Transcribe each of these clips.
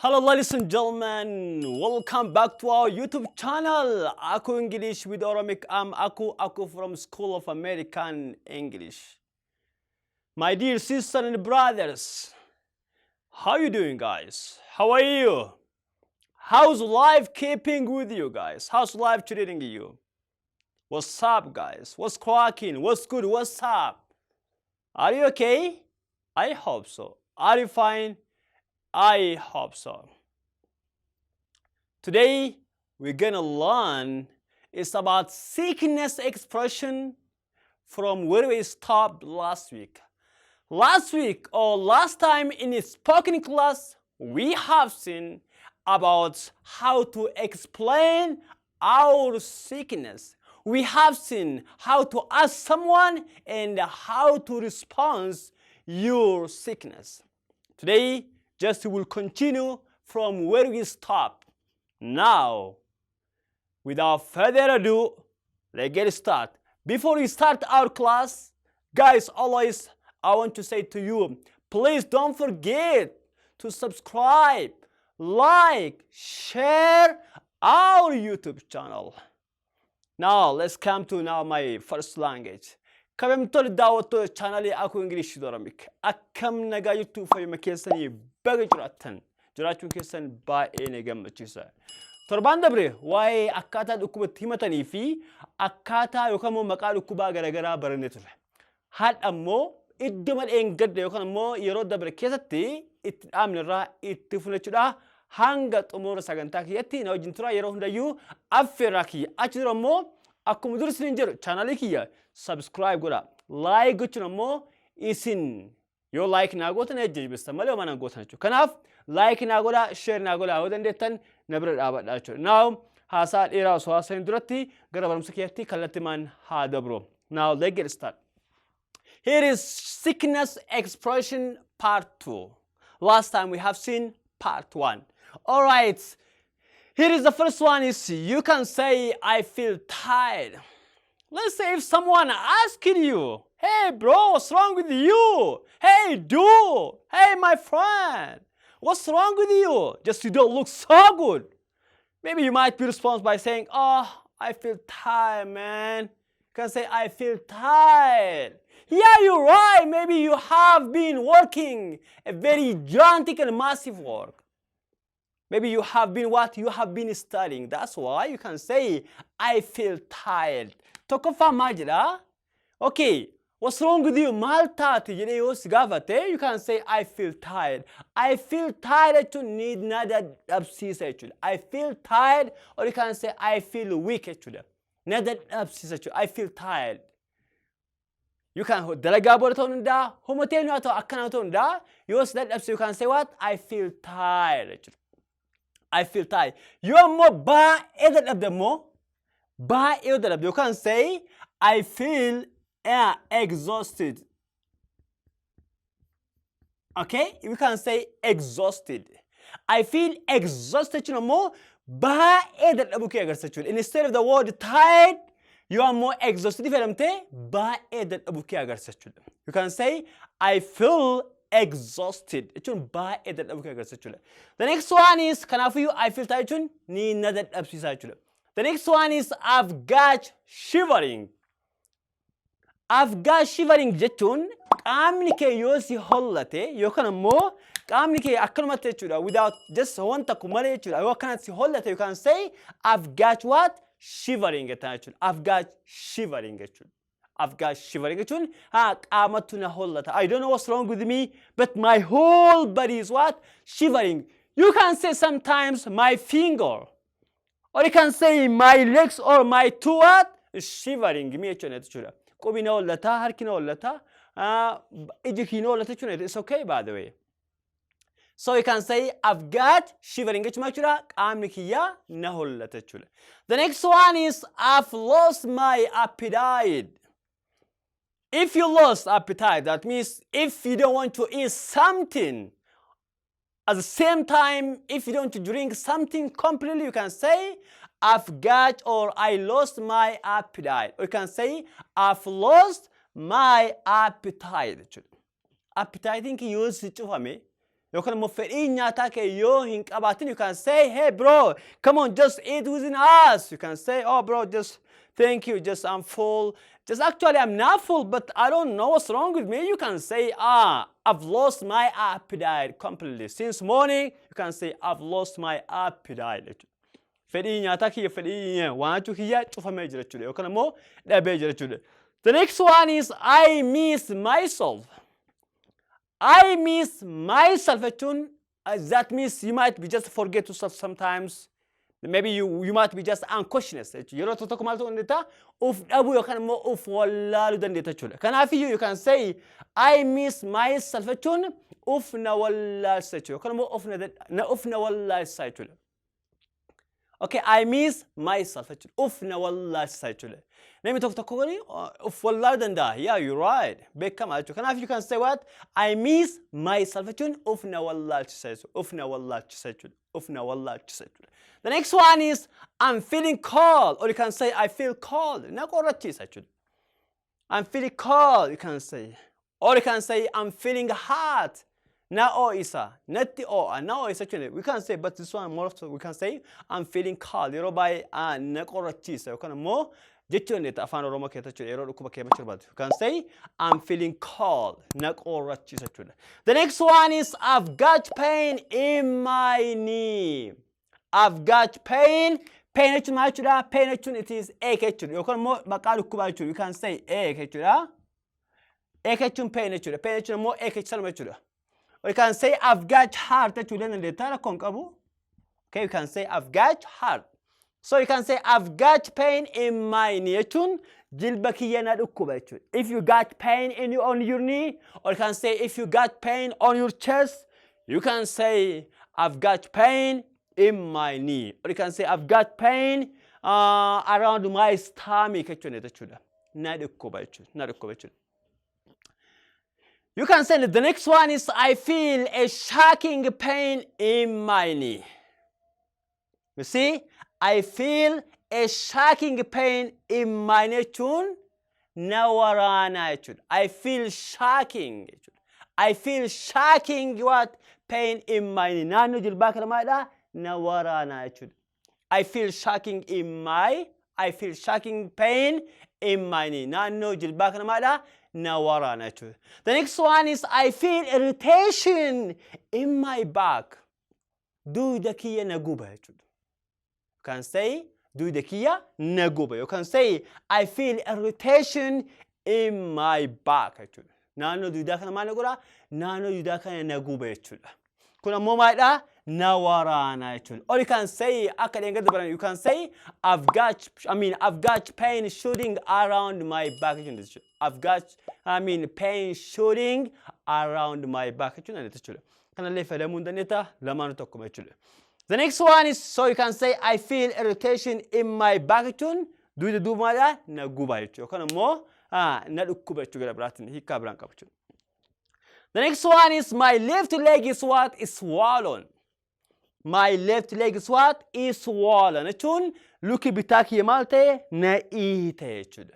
Hello, ladies and gentlemen. Welcome back to our YouTube channel, Aku English with Oromic. I'm Aku Aku from School of American English. My dear sisters and brothers, how you doing, guys? How are you? How's life keeping with you guys? How's life treating you? What's up, guys? What's cracking? What's good? What's up? Are you okay? I hope so. Are you fine? I hope so. Today we're gonna learn it's about sickness expression from where we stopped last week. Last week or last time in the spoken class, we have seen about how to explain our sickness. We have seen how to ask someone and how to respond your sickness. Today, just will continue from where we stopped. Now, without further ado, let's get started. Before we start our class, guys, always I want to say to you, please don't forget to subscribe, like, share our YouTube channel. Now, let's come to now my first language. Kabajamtoota daawwattoota chaanalii Aku English Oromic akkam nagaa jirtuu? Fayyuma keessanii? Baga jiraattan. Jiraachuun keessan baay'ee na gammachiisa. Torbaan dabre waa'ee akkaataa dhukkubatti himatanii fi akkaataa yookaan immoo maqaa dhukkubaa garaagaraa barannee ture. Har'a immoo iddoo dheengadda yookaan immoo yeroo dabre keessatti itti dhaabne irraa itti funachuudha. Hanga xumura sagantaa kiyyatti na wajjin tura yeroo hundayyuu affeerraa kiyya. Achi dura immoo akkuma dur isiniin jedhu, chaanalii kiyya subscribe godha. Like gochuun ammoo isin yoo like naa gootan jajjabeessa malee homaa naan gootan jechuudha. Kanaaf like naa godhaa, share naa godhaa, yoo dandeettan na bira dhaabadhaa jechuudha. Now, haasaa dheeraa osoo haasa'in duratti gara barumsa keetti kallattimaan haa dabru. Now let's get started. Here is sickness expression part 2. Last time we have seen part 1. All right. Here is the first one is you can say, "I feel tired." Let's say if someone asking you, "Hey bro, what's wrong with you? Hey dude, hey my friend, what's wrong with you? Just you don't look so good." Maybe you might be respond by saying, "Oh, I feel tired, man." You can say, "I feel tired." Yeah, you're right. Maybe you have been working a very gigantic and massive work. Maybe you have been what? You have been studying. That's why you can say, "I feel tired." Tokkoffaa maal jedhaa? Okay, "What's wrong with you?" Maal taate jedhee yoo si gaafate, you can say, "I feel tired." "I feel tired" jechuun ni na dadhabsiisa jechuudha. "I feel tired" or you can say, "I feel weak" jechuudha. Na dadhabsiisa jechuudha. I feel tired. You can dalagaa booda ta'uu danda'a, homatee haa ta'u, akkana ta'uu danda'a. Yoo si dadhabse, you can say what? "I feel tired" jechuudha. "I feel tired." Yoo ammoo baay'ee dadhabde immoo, baay'ee yoo dadhabde, you can say, "I feel exhausted." Okay? You can say "exhausted." "I feel exhausted" jechuun ammoo baay'ee dadhabuu kee agarsiisa jechuudha. Instead of the word "tired", yoo ammoo "exhausted" fayyadamtee baay'ee dadhabuu kee agarsiisa jechuudha. You can say, "I feel exhausted" jechuun baay'ee dadhabuu kee agarsiisa jechuudha. The next one is, kanaafiyyuu "I feel tired" jechuun ni na dadhabsiisa jechuudha. The next one is "I've got shivering." "I've got shivering" jechuun qaamni kee yoo si hollate yookaan ammoo qaamni kee akkanumatti jechuudha, without just waan tokko malee jechuudha, yoo akkanatti si hollate, you can say, "I've got what? Shivering" jettan jechuudha. "I've got shivering" jechuudha. "I've got shivering" jechuun haa qaamattu na hollata. I don't know what's wrong with me, but my whole body is what? Shivering. You can say sometimes my finger or you can say my legs or my two what? Shivering mi jechuudha. Qubi na hollata, harki na hollata, iji kii na hollata jechuudha. It's okay, by the way. So you can say, "I've got shivering" jechuudha jechuudha. Qaamni kiyyaa na hollata jechuudha. The next one is "I've lost my appetite." If you lost appetite, that means if you don't want to eat something, at the same time, if you don't want to drink something completely, you can say, "I've got" or "I lost my appetite." Or you can say, "I've lost my appetite" jechuudha. Appetite kiyya yoo si cufame, Yookaan immoo fedhii nyaataa kee yoo hin qabaatin, you can say, "Hey bro, come on, just eat within us." You can say, "Oh bro, just thank you, just I'm full. Just actually I'm not full, but I don't know what's wrong with me." You can say, "Ah, I've lost my appetite completely. Since morning," you can say, "I've lost my appetite." Fedhii nyaataa kiyya, fedhii waan nyaachuu kiyya cufamee jira jechuudha yookaan immoo dhabee jira jechuudha. The next one is "I miss myself." "I miss myself" jechuun that means you might be just forget yourself sometimes. Maybe you might be just unconscious jechuudha. Yeroo tokko tokko maal ta'uu dandeetta? Uf dhabuu yookaan immoo uf wallaaluu dandeetta jechuudha. Kanaafiyyuu you can say "I miss myself" jechuun uf na wallaalchisa jechuudha. Yookaan immoo uf na wallaalchisa jechuudha. Okay, "I miss myself" jechuudha. Uf na wallaalchisa jechuudha. Namni tokko tokko kuni uf wallaaluu danda'a. Yeah, you're right. Beekamaa jechuudha. Kanaaf you can say what? "I miss myself" jechuun uf na wallaalchisa jechuudha. Uf na wallaalchisa jechuudha. Uf na wallaalchisa jechuudha. The next one is "I'm feeling cold," or you can say "I feel cold." Na qorrachiisa jechuudha. "I'm feeling cold," you can say. Or you can say "I'm feeling hot." Na ho'isa, natti ho'a, na ho'isa jechuudha. We can say, but this one more often we can say "I'm feeling cold." Yeroo baay'ee na qorrachiisa yookaan immoo jechuu dandeetta afaan Oromoo keessatti jechuudha, yeroo dhukkuba kee himachuu barbaaddu. You can say "I'm feeling cold." Na qorrachiisa jechuudha. The next one is "I've got pain in my knee." "I've got pain." Pain jechuun maal jechuudha? Pain jechuun it is ache jechuudha yookaan immoo maqaa dhukkubaa jechuudha. You can say ache jechuudha. Ache jechuun pain jechuudha. Pain jechuun immoo ache jechuudha jechuudha. Or you can say "I've got heart" jechuu dandeetta, rakkoo hin qabu. Okay, you can say "I've got heart." So you can say "I've got pain in my knee" jechuun jilba kiyya na dhukkuba jechuudha. If you got pain on your knee, or you can say if you got pain on your chest, you can say "I've got pain in my knee." Or you can say "I've got pain around my stomach" jechuudha jechuudha. Na dhukkuba jechuudha. Na dhukkuba jechuudha. You can say that the next one is "I feel a shocking pain in my knee." You see, "I feel a shocking pain in my knee" jechuun na waraanaa jechuudha. I feel shocking jechuudha. I feel shocking what? Pain in my knee. Naannoo jilbaa kana maalidha? Na waraanaa jechuudha. I feel shocking pain in my knee. Naannoo jilbaa kana maalidha? Na waraana jechuudha. The next one is "I feel irritation in my back." Duyda kiyya na guba jechuudha. You can say duyda kiyya na guba. You can say "I feel irritation in my back" jechuudha. Naannoo duydaa kana maal na godha? Naannoo duydaa kana na guba jechuudha. Kun ammoo maalidha? Na waraana jechuudha. Or you can say, akka dheengadda baran, you can say I've got, I mean, "I've got pain shooting around my back" jechuudha. "I've got, I mean, pain shooting around my back" jechuudha jechuudha. Kanallee fayyadamuu hin dandeetta, lamaanuu tokkuma jechuudha. The next one is, so you can say "I feel irritation in my back" jechuun duyda duuba maalidha? Na guba jechuudha. Yookaan immoo na dhukkuba jechuudha, gara biraatiin hiikkaa biraan qaba jechuudha. The next one is "My left leg is what? Is swollen." "My left leg is what? Is swollen" jechuun luki bitaa kiyya maal ta'e? Na iite jechuudha.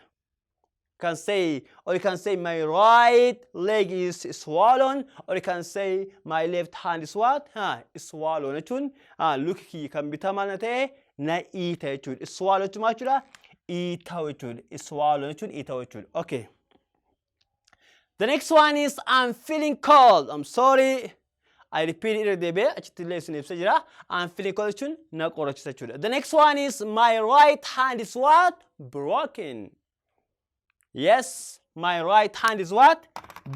Can say, or you can say "My right leg is swollen," or you can say "My left hand is what? Huh, is swollen" jechuun luki kiyya kan bitaa maal na ta'e? Na iite jechuudha. Swollen jechuun maal jechuudha? Iita'u jechuudha. Swollen jechuun iita'u jechuudha. Okay. The next one is "I'm feeling cold." I'm sorry. I repeat irra deebi'ee achitti illee isin ibsa jira. "I'm feeling cold" jechuun na qorachisa jechuudha. The next one is "My right hand is what? Broken." Yes, my right hand is what?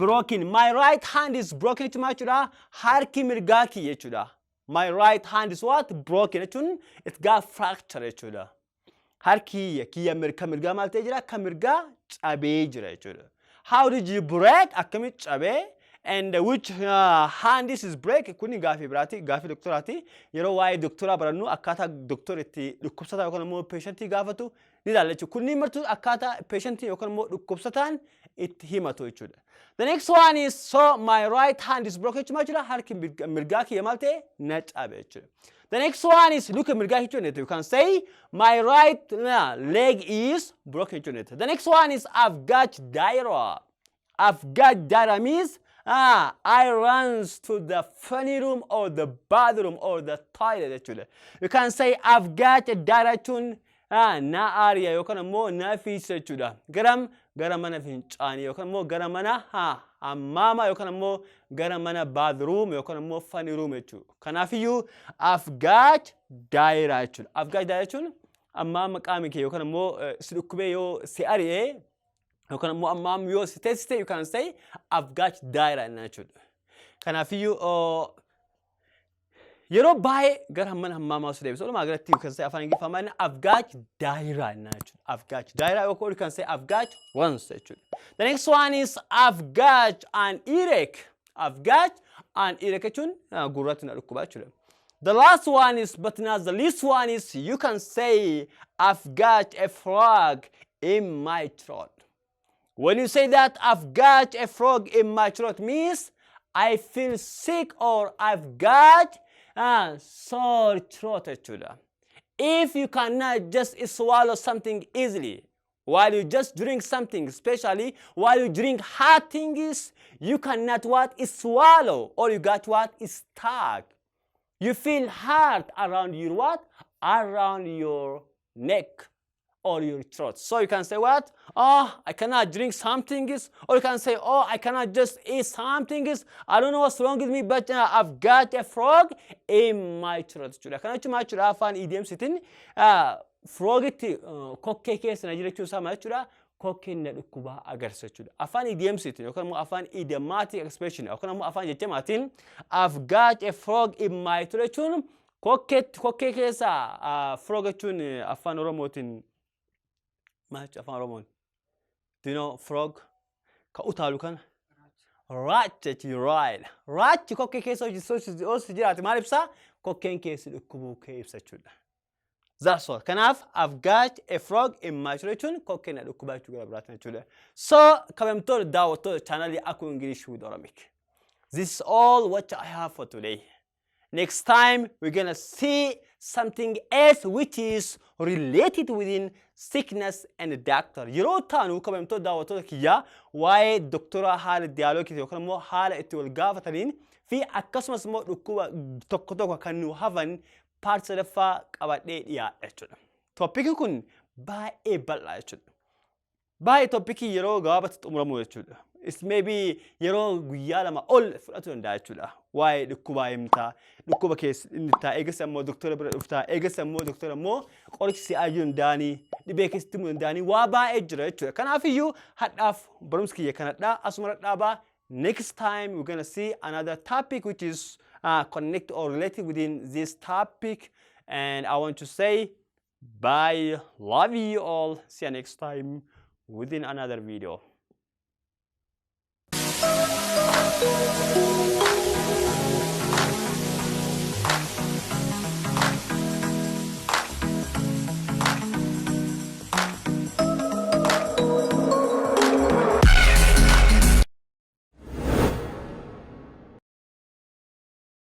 Broken. "My right hand is broken" jechuun maal jechuudha? Harki mirgaa kiyya jechuudha. "My right hand is what? Broken" jechuun it got fracture jechuudha. Harki kiyya mirgaa maal ta'ee jira? Kan mirgaa cabee jira jechuudha. How did you break? Akkamitti cabee? And which hand this is break? Kuni gaafii biraati, gaafii doktoraati. Yeroo waa'ee doktoraa barannu akkaataa doktor itti dhukkubsataa yookaan immoo patientii gaafatu ni ilaalla jechuudha. Kunniin martuu akkaataa patientii yookaan immoo dhukkubsataan itti himatu jechuudha. The next one is, so "My right hand is broken" jechuun maal jechuudha? Harki mirgaa kiyya maal ta'e? Na cabe jechuudha. The next one is luka mirgaa jechuudha. You can say "My right leg is broken" jechuudha. The next one is "I've got diarrhea." "I've got diarrhea" means I runs to the funny room or the bathroom or the toilet jechuudha. You can say "I've got a diarrhea" jechuun na aariya yookaan immoo na fiisa jechuudha. Garam? Gara mana fincaanii yookaan immoo gara mana hammaama yookaan immoo gara mana bathroom yookaan immoo funny room jechuudha. Kanaafiyyuu "I've got diarrhea" jechuudha. "I've got diarrhea" jechuun amma amma qaami kee yookaan immoo si dhukkubee yoo si ari'ee yookaan immoo amma amma yoo si teessite, you can say "I've got diarrhea" jechuudha. Kanaafiyyuu yeroo baay'ee gara mana hammaamaa osoo deebisu, walumaa galatti you can say afaan Ingiliffaa maal? "I've got diarrhea" jechuudha. "I've got diarrhea" yookaan you can say "I've got runs" jechuudha. The next one is "I've got an earache." "I've got an earache" jechuun gurratti na dhukkuba jechuudha. The last one is, but not the least one, is you can say "I've got a frog in my throat." When you say that "I've got a frog in my throat" means I feel sick or I've got a sore throat jechuudha. If you cannot just swallow something easily, while you just drink something, especially while you drink hot things, you cannot what? Swallow, or you got what? Stuck. You feel hard around your what? Around your neck or your throat. So you can say what? "Oh, I cannot drink something is," or you can say, "Oh, I cannot just eat something is. I don't know what's wrong with me, but I've got a frog in my throat" jechuudha. Kana jechuun maal jechuudha? Afaan idiomsitiin frogitti kokkee keessa na jira jechuu isaa maal jechuudha? Kokkeen na dhukkubaa agarsiisa jechuudha. Afaan idiomsitiin yookaan immoo afaan idiomatic expression yookaan immoo afaan jechamaatiin "I've got a frog in my throat" jechuun kokkeetti kokkee keessa. Frog jechuun afaan Oromootiin maal jechuudha afaan Oromoon? Do you know frog? Ka utaalu kana? Raacha jechuun, right. Raachi kokkee keessa hojii jiraate maal ibsaa? Kokkeen keessi dhukkubuu kee ibsa jechuudha. That's all. Kanaaf "I've got a frog in my throat" jechuun kokkeen na dhukkubaa jechuu gara biraatiin jechuudha. So kabajamtoota daawwattoota chaanalii Aku English with Oromic. This is all what I have for today. Next time we're gonna see something else which is related within sickness and doctor. Yeroo taanu, kabajamtoota daawwattoota kiyyaa, waa'ee doktora haala dialogue yookaan immoo haala itti wal gaafataniin fi akkasumas immoo dhukkuba tokko tokko kan nu hafan part sadaffaa qabadhee dhiyaadha jechuudha. Topiciin kun baay'ee bal'aa jechuudha. Baay'ee topicii yeroo gabaabatti xumuramu jechuudha. It's maybe yeroo guyyaa 2 ol fudhachuu danda'a jechuudha. Waa'ee dhukkubaa himtaa, dhukkuba keessa inni ta'a, eegas immoo doktora bira dhuftaa, eegas immoo doktora immoo qoricha si ajajuu danda'anii, dhibee keessatti himuu danda'anii, waa baay'ee jira jechuudha. Kanaafiyyuu hadhaaf barumsi kiyya kanadhaa asuma dhaabaa. Next time we're gonna see another topic which is connect or related within this topic, and I want to say bye. Love you all. See you next time within another video.